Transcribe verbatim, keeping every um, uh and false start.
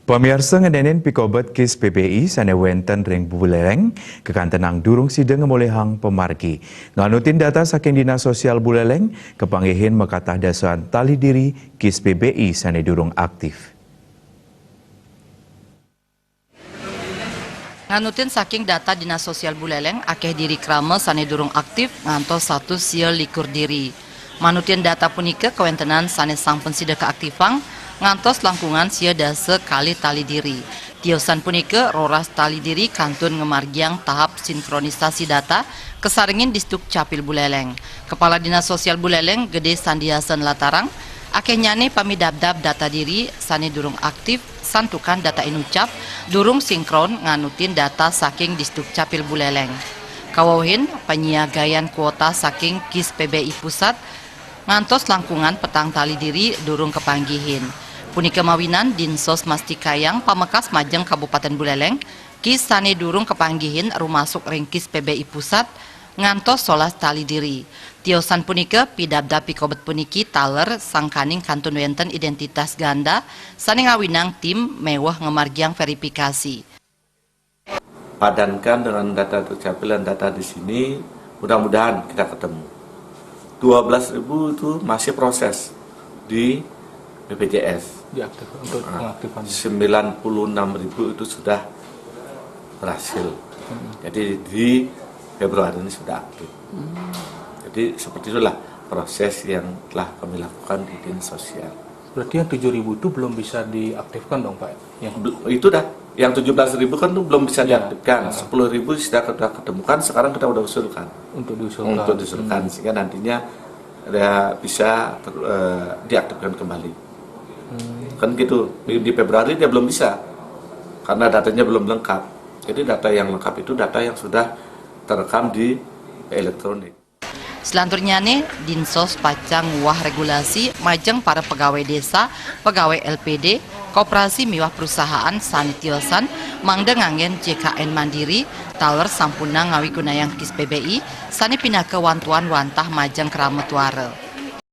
Pamiarsa, ngenénin pikobet KIS P B I sané wénten ring Buleleng, kakantenang durung sida ngamolihang pamargi. Nganutin data saking Dinas Sosial Buleleng, kapanggihin makatah dasaan tali diri KIS P B I sané durung aktif. Nganutin saking data Dinas Sosial Buleleng, akéh diri krama sané durung aktif ngantos satus sia likur diri. Manutin data punika, kawéntenan sané sampun sida kaaktifang ngantos langkungan sia dasa kalih tali diri. Tiosan punika, roras tali diri kantun ngamargiang tahap sinkronisasi data kasarengin Disduk Capil Buleleng. Kepala Dinas Sosial Buleleng, Gede Sandiasa nlatarang, akéhnyané pamidabdab data diri sané durung aktif santukan data inucap durung sinkron nganutin data saking Disduk Capil Buleleng. Kawewehin panyiagayan kuota saking KIS P B I Pusat ngantos langkungan petang tali diri durung kapanggihin. Punika mawinan Dinsos mastikayang pamekas majeng Kabupatén Buleleng, KIS sané durung kapanggihin rumasuk ring KIS P B I Pusat ngantos solas tali diri. Tiosan punika, pidabdab pikobet puniki taler sangkaning kantun wénten identitas ganda sané ngawinang tim méweh ngamargiang vérifikasi. Padankan dengan data Dukcapil dan data di sini, mudah-mudahan kita ketemu. Dua belas ribu itu masih proses di B P J S. Diaktif untuk Ah, pengaktifan. Sembilan puluh enam ribu itu sudah berhasil. Hmm. Jadi di Februari ini sudah aktif. Hmm. Jadi seperti itulah proses yang telah kami lakukan di Dinas Sosial. Berarti yang tujuh ribu itu belum bisa diaktifkan dong, Pak? Yang Bel-, itu dah, yang tujuh belas ribu kan tuh belum bisa Ya. diaktifkan. Ya. Sepuluh ribu sudah kita ketemukan, sekarang kita udah usulkan. Untuk diusulkan. Untuk diusulkan, Hmm. sehingga nantinya ada bisa ter-, eh, diaktifkan kembali. Hmm. Kan gitu, di, di Februari dia belum bisa, karena datanya belum lengkap. Jadi data yang lengkap itu data yang sudah terekam di elektronik. Selanturnyané, Dinsos pacang nguah regulasi majeng para pegawai désa, pegawai L P D, koperasi miwah perusahaan sané tiosan mangda nganggén J K N mandiri, taler sampunang ngawigunayang KIS P B I sané pinaka wantuan wantah majeng krama tuara.